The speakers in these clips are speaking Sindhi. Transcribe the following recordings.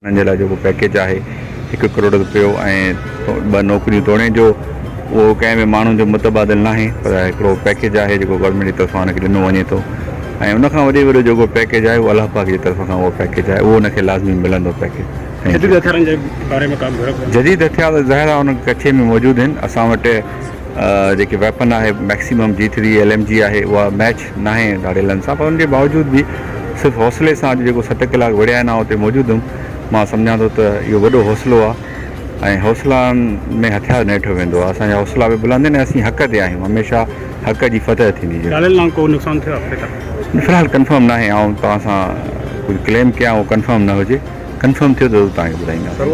انهن جي لاء جيڪو پيڪيج آهي هڪ ڪروڙ رپيو ۽ ٻه نوڪريون توڻي جو اهو ڪنهن به ماڻهو جو متبادل ناهي پر هڪڙو پيڪيج آهي جيڪو گورنمينٽ جي طرفان ان کي ڏنو وڃي ٿو ۽ ان کان وڏي وڏو جيڪو پيڪيج آهي اهو الله پاڪ جي طرف کان اهو پيڪيج آهي اهو ان کي لازمي ملندو پيڪيج. جديد هٿيارن جي باري ۾ ڪا به گهر. جديد هٿيار ظاهر آهي ان ڪڇي ۾ موجود آهن اسان وٽ جيڪي ويپن آهي maximum G three L M G آهي اها ميچ ناهي ڌاڙيلن سان پر ان جي باوجود به صرف حوصلي سان اڄ جيڪو 7 ڪلاڪ وڙهيا آهن آئون اتي موجود هيم مان سمجهان ٿو ته اهو وڏو حوصلو آهي ۽ حوصلن ۾ هٿيار نه ڏٺو ويندو آهي اسان جا حوصلا به بلند آهن ۽ اسين حق تي آهيون هميشه حق جي فتح ٿيندي جي ڌاڙيلن لاء ڪو نقصان ٿيو آهي في الحال ڪنفرم ناهي آئون توهان سان ڪجهه ڪليم ڪيان اهو ڪنفرم نه هجي ڪنفرم ٿيو ته ضرور توهان کي ٻڌائينداسين.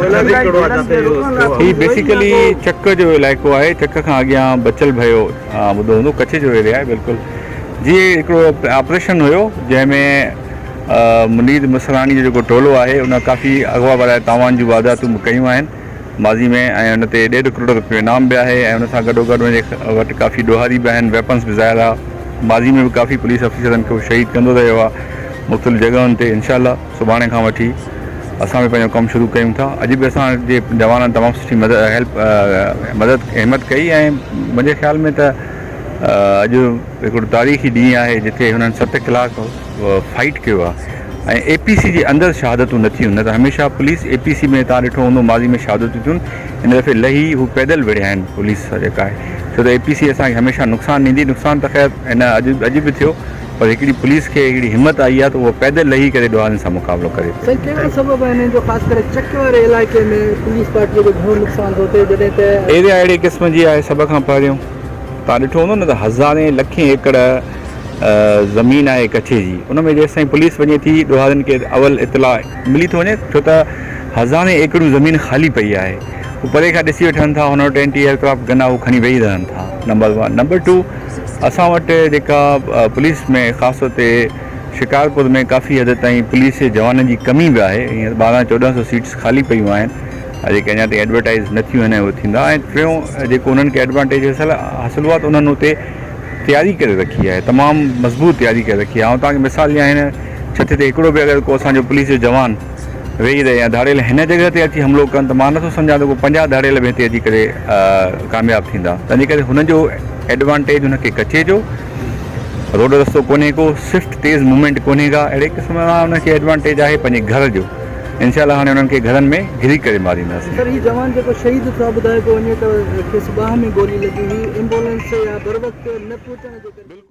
هي بيسيڪلي چڪ جو علائقو آهي چڪ کان اڳيان بچل ڀيو ٻڌو هوندو ڪڇ جو ايريا آهي بلڪل جي هڪڙو آپريشن هيو جنهن ۾ منير مصراڻي جو جيڪو ٽولو آهي ان ڪافي اغوا براء تاوان جون وارداتون به ڪيون آهن ماضي ۾ ۽ ان تي ڏيڍ ڪروڙ رپيو انعام به آهي ۽ ان سان گڏو گڏ ان جي وٽ ڪافي ڏوهاري به آهن ويپنس به ظاهر آهي ماضي ۾ به ڪافي پوليس آفيسرن کي شهيد ڪندو رهيو آهي مختلف جڳهن تي انشاء الله سڀاڻي کان وٺي اسان به پنهنجو ڪم شروع ڪيون ٿا اڄ به اسان جي جوانن تمام سٺي مدد هيلپ مدد همت ڪئي ۽ منهنجي خيال ۾ ته اڄ هڪڙو تاريخي ڏينهن آهي جتي هنن 7 ڪلاڪ فائيٽ ڪيو آهي ۽ اي پي سي جي اندر شهادتون نه ٿيون نه ته هميشه پوليس اي پي سي ۾ تان ڏٺو هوندو ماضي ۾ شهادتون ٿيون هن دفعي لهي هو پيدل وڙهيا آهن پوليس جيڪا آهي ڇو ته اي پي سي اسان کي هميشه نقصان ڏيندي نقصان ته خير هن اڄ اڄ به ٿيو پر هڪڙي پوليس کي هڪڙي همت آئي آهي ته اها پيدل لهي ڪري ڏوهارين سان مقابلو ڪري پئي. سائين ڪهڙا سبب آهن جو خاص ڪري چڪ واري علائقي ۾ پوليس پارٽي جو گهڻو نقصان ٿو ٿئي جڏهن ته. ايريا اهڙي قسم جي آهي سڀ کان پهريون توهان ڏٺو هوندو نه ته هزارين لکين ايڪڙ زمين آهي ڪڇي جي ان ۾ جيستائين پوليس وڃي ٿي ڏوهارين کي اول اطلاع ملي ٿو وڃي ڇو ته هزارين ايڪڙون زمين خالي پئي آهي هو پري کان ڏسي وٺن ٿا هن وٽ اينٽي ايئرڪرافٽ گن آهي هو کڻي ويهي رهن ٿا نمبر ون نمبر ٽو اسان وٽ جيڪا پوليس ۾ خاص طور تي شڪارپور ۾ ڪافي حد تائين پوليس جي جوانن جي ڪمي به آهي هينئر 12 14 سو سيٽس خالي پيون آهن جيڪي اڃا تائين ايڊورٽائز نه ٿيون آهن ۽ اهي ٿيندا ۽ ٽيون جيڪو انهن کي ايڊوانٽيج حاصل حاصل هو ته انهن اتي تياري ڪري رکي آهي تمام مضبوط تياري ڪري رکي آهي آئون توهان کي مثال ڏيان هن ڇت تي هڪڙو به اگر ڪو اسان جو پوليس جو جوان ويهي رهي يا ڌاڙيل هن جڳهه تي اچي حملو ڪن ته مان نٿو سمجهان ته ڪو 50 ڌاڙيل به هتي اچي ڪري ڪامياب ٿيندا تنهنجي ڪري هن جو ايڊوانٽيج هن کي ڪچي جو روڊ رستو ڪونهي ڪو سفٽ تيز موومينٽ ڪونهي ڪا اهڙي قسم سان هن کي ايڊوانٽيج آهي پنهنجي گهر جو انشاء الله هاڻي انهن کي گهرن ۾ گهري ڪري مارينداسين. سر هي جوان جيڪو شهيد ٿيو آهي ٻڌايو پيو وڃي ته کيس ٻانهن ۾ گولي لڳي هئي ايمبولينس يا بروقت نه پهچڻ جي ڪري.